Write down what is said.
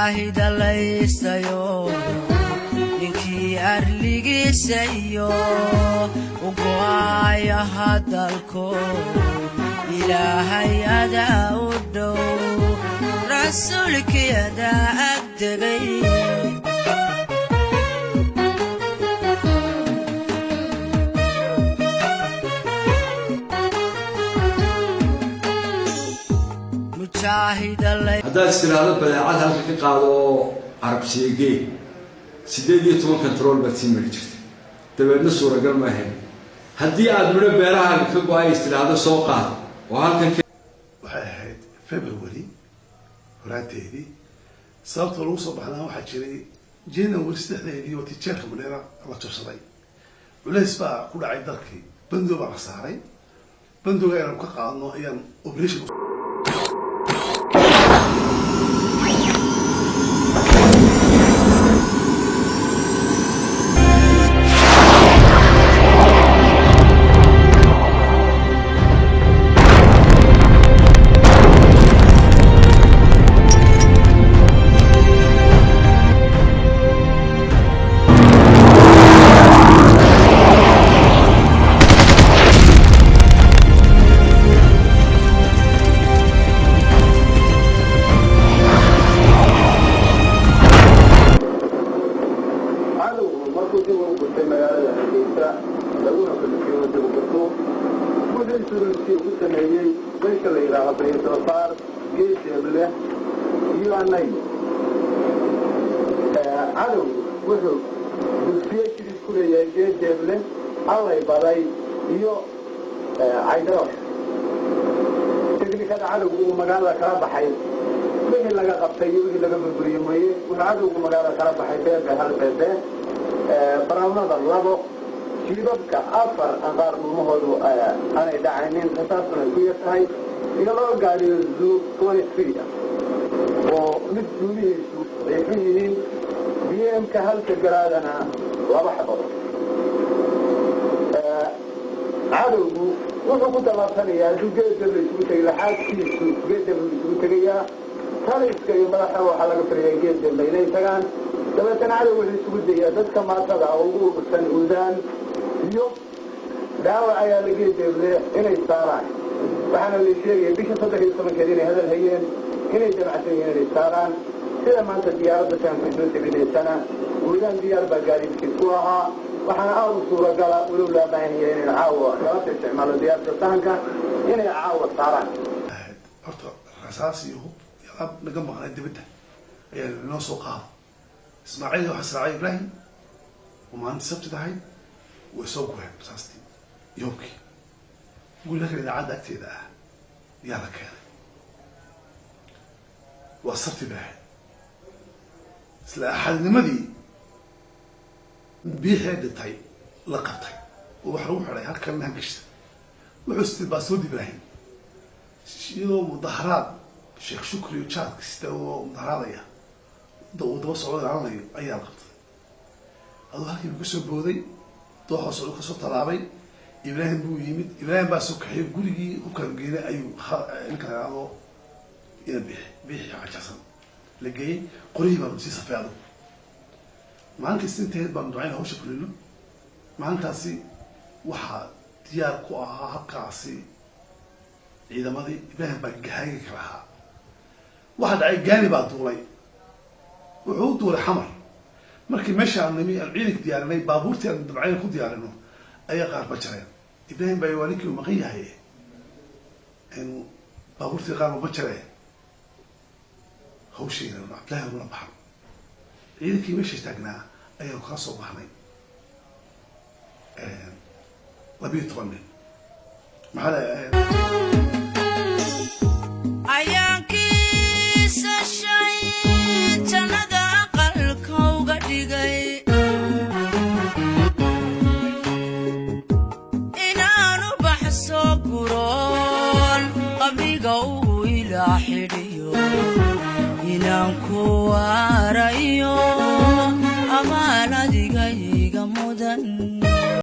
Mujaahida laystayo ninkii arligiisa iyo u go'aaya hadalko, Ilaahay adaa u dhow, rasuulkii adaa agdegay. Haddaad is tiraahdo badeecad halka ka qaado oo Arabseegee, 18 control baad sii mari jirtay, dabeedna suuragal ma ahayn. Haddii aad midho beerahaaga ka go-ay is tiraahdo soo qaad oo halkan Waxay ahayd February horaanteedii. Sababta lagu soo baxnaa waxaa jiray January 3-deedii oo tijeerka Madheera la jabsaday. Culays baa ku dhacay dalkii, bandow baa la saaray. Bandowga inaanu ka qaadno ayaan operation. Cadowgu markuu dib ugu gurtay magaalada Hargeysa, laguna kalifiyey dib u gurto, wuxuu suruusi ugu sameeyey meesha la yidhaaho Brinsoofaar, Geeseeble iyo Anay. Cadowgu wuxuu dugsiye jidid ku leeyahay Geedeeble, Allay Baday iyo Caydaro. Teknikada cadowgu uu magaalada kala baxay, wixii laga qabtay iyo wixii laga burburiyey mooye, wuxuu cadowgu magaalada kala baxay beebe hal beebe, barawnada labo, jiibabka afar aan qaar dhulmahoodu aanay dhacaynin, rasaasuna ay ku yar tahay, iyo laba gaariyo Zu 23 ah oo mid duumihiisu ay xun yihiin, BM-ka halka garaadana laba xabadood. Cadowgu wuxuu ku tallaabsanayaa hadduu Geedabla isugu tegay, laxaadkiisu Geeddabla isugu tegayaa. Taliska iyo madaxa waxaa laga filayaa Geeddamba inay tagaan. Dabeetana cadow wuxuu isugu dayaa dadka maatada oo ugu urursan Uudaan iyo dhaawac ayaa la Geedeeble inay saaraan. Waxaana la sheegaya bisha 13-keed inay hadal hayeen, inay damacsan yihiin inay saaraan. Sida maanta diyaaradda saanku soo teginaysana, Uudaan diyaar baa gaadiidkiis ku ahaa. Waxaana aada u suuragala, walow laa baahan yahay inay caawa galabta isticmaalo diyaaradda sahanka, inay caawa saaraan. Ahayd horta rasaas iyo hub iyo alaab naga maqnay dibadda ayaa inoo soo qaado. Ismaaciil waxaa israacay Ibrahim oo maalinta Sabti tahay way soo gureen rasaastii iyo hubkii. Guriga halkan idaacadda agteeda ah yaa la keenay. Waa Sabti bay ahayd. Isla Axadnimadii Biixee dhintay la qabtay oo waxa lagu xidhay halkan hangashta. Wuxuu sitay baasood Ibrahim, iyadoo mudaharaad Sheekh Shukri jaadka sita oo mudaharaadaya uu daba socdo ilaalinayo ayaa la qabtay. Aduu halkii buu kasoo booday, dooxoo socdo kasoo tallaabay, Ibraahim buu yimid. Ibraahim baa soo kaxiyay gurigii hubkaan geynay ayuu ninka la yidhaahdo ina Biixi, Biixi Xajasan la geeyey. Qorihii baanu sii safay. Adugu maalinta Isniinteed baanu ducayna hawsha fulino. Maalintaasi waxaa diyaar ku ahaa halkaasi ciidamadii. Ibraahim baa gahaagi ka lahaa. Waxaa dhacay Gaani baa duulay, wuxuu u duulay Xamar. Markii meesha aan nimi, aan ciidanka diyaarinay, baabuurtii aan dabcayna ku diyaarino ayaa qaar bajareen. Ibraahim baa waa ninkii uu maqan yahay, aynu baabuurtii qaar ma bajareen hawshayna Cabdillahi nagula baxno. Ciidankii meesha taagnaa ayaanu kala soo baxnay 12 nin. Maxaa la Ayaankiisa shay jannada aqalka uga dhigay inaanu baxso guroon qabriga uu ilaa xidhiyo inaan ku waarayo.